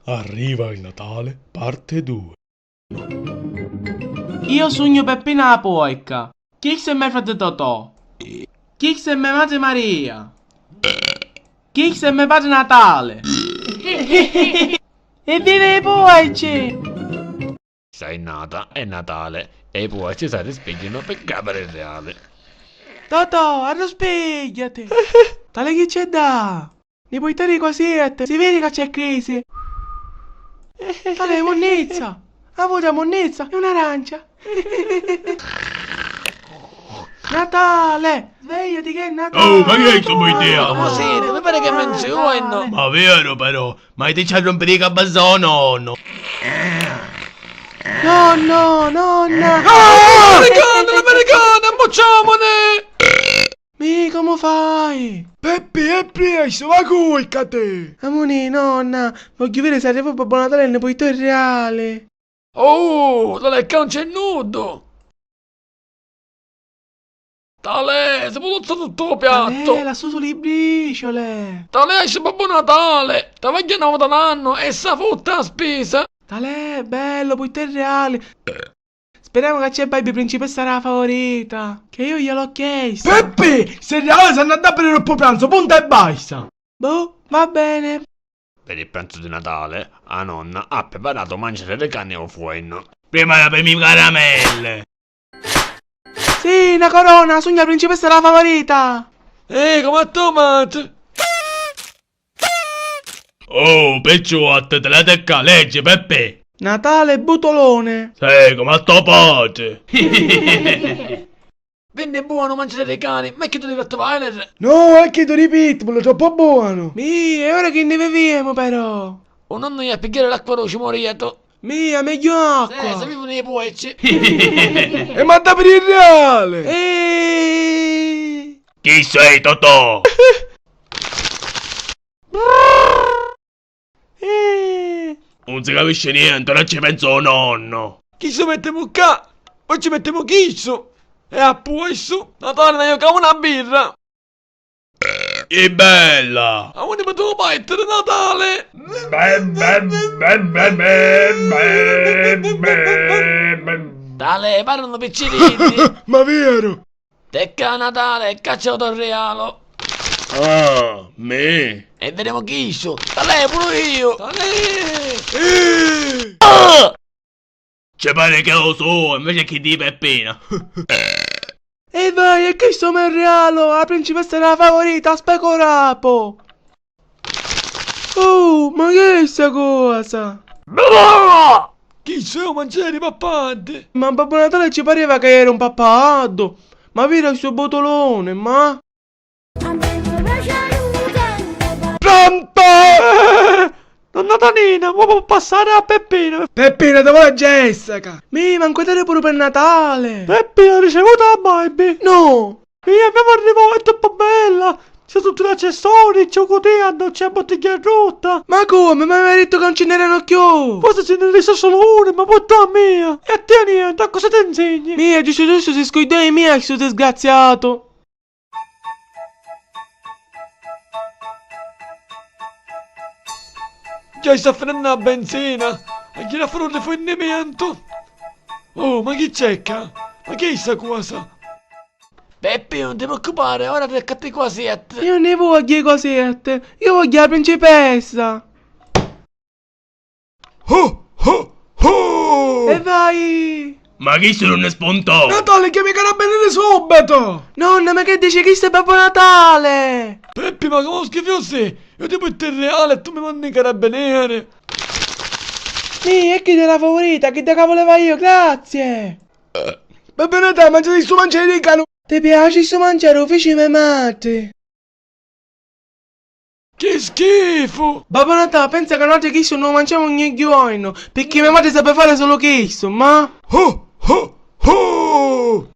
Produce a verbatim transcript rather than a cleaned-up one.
Arriva il Natale, parte due. Io sugnu Peppina la Puoica. Chissa è me frati Totò. Chissa è me matri Maria. Chissa è me patri Natale. Evviva i puoici! Sta è nata, è Natale, e i puoici s'arrispigghianu pi capiri reali. Totò, arruspigghiati! Tale chi c'è dda? Ni puoi tari quasi ette, si viri ca c'è crisi. Tale munnizza! Avuta munnizza e un'arancia! Natale! Svegliati che è Natale! Oh, ma chi è stu buidea? Ma sì, mi pare che non si vuoi, no? Ma veru però, ma ti ci a rompere i cabazza o nonno? Nonno, nonna! Ah! L'americana, l'americana, ammucciamone! Mi, comu fai? Peppi, è presto, va cuccati! Amunì, nonna, vogghiu viri se arriva Babbo Natale e ne poi torri reali. Oh, tale ca non c'è nuddu! Tale, si puduzza tutto u piatto! Tale, lassu sulu i briciole! Tale, esce Babbo Natale! Travagghia una vota l'anno e sa fotta a spisa! Tale, bello, poi te reali! Speriamo che c'è Barbie, principessa della favorita, che io gliel'ho chiesto. Peppi, se reali s'hanno da bere dopo pranzo, punta e basta! Boh, va bene. Per il pranzo di Natale, a nonna ha preparato mangiare le canne o fuoino. Prima la premi caramelle. Sì, una corona, sugna principessa la favorita. Ehi, come a tua madre. Oh, picciuotto, te la tecca legge, Peppe. Natale butolone. Sì, come a tua padre. Vinni buonu manciari di cani, ma è chiddu di Rottweiler? No, è chiddu di Pitbull, troppo buono! Mì, è ora chi nni viviemu però! U nonnu ia a pigghiari l'acqua dulci, morìatu! Mì, a megghiu acqua! Sì, si vivunu i puoici! E manda per il reale! Eeeh! Chi sei, Totò? Eh. Non si capisce niente, ora ci penso o nonno. Chi su mettiamo qua? Poi ci mettiamo chi su? E a puoi su? Natale, ne giochiamo una birra. Che bella! A uno mi devo mettere Natale! Ben, ben, ben, ben, ben, ben, ben, ben. Dale, parlano piccirini! Ma vero! Tecca Natale, caccia u to regalo! Ah, me? E vedemu chi su! Talè, puru io! Talè! Eh! Ah! Ci pare che lo so, invece chi di Peppina! E vai, e chi sto me regalo? La principessa era la favorita, specurapo! Oh, ma che è sta cosa? Chi sei un mangiare di pappate? Ma Babbo Natale ci pareva che era un pappato. Ma vira sto botolone, ma... Pronto? Donna Tanina, mo può passare a Peppina? Peppina, dove la Jessica? Mi, manco te pure per Natale. Peppina, ha ricevuto la baby? No. Mia, mia arrivò, è troppo bella! C'è tutti l'accessori, c'è un cutiello, c'è bottiglia rotta! Ma come? Ma aveva detto che non ce n'erano più! Forse ce ne resta solo uno, ma porta mia! E a te niente, a cosa ti insegni? Mia, giusto giusto si scuidò di mia, sto disgraziato! Già sta finendo la benzina! E gira fuori il rifornimento! Oh, ma chi c'è qua? Ma chi è sta cosa? Peppi, non ti preoccupare, ora ti accatti quasi e te. Io ne voglio i cosette, io voglio la principessa. Ho, ho, ho! E vai! Ma chi sono un spunto? Natale, chiami i carabinieri subito! Nonna, ma che dici? Chi sta Babbo Natale? Peppi, ma come schifo sei? Io ti porto il reale e tu mi mandi i carabinieri! Mi, e chi della favorita? Chi da cavolo vai io? Grazie! Babbo Natale, mangiati stu mangiare di canu! Ti piace stu mangiare? Lo fece me madre! Che schifo! Babbo Natale, pensa che noi chi non mangiamo ogni giorno, perché mia madre sa fare solo questo, ma... Ho, ho, ho!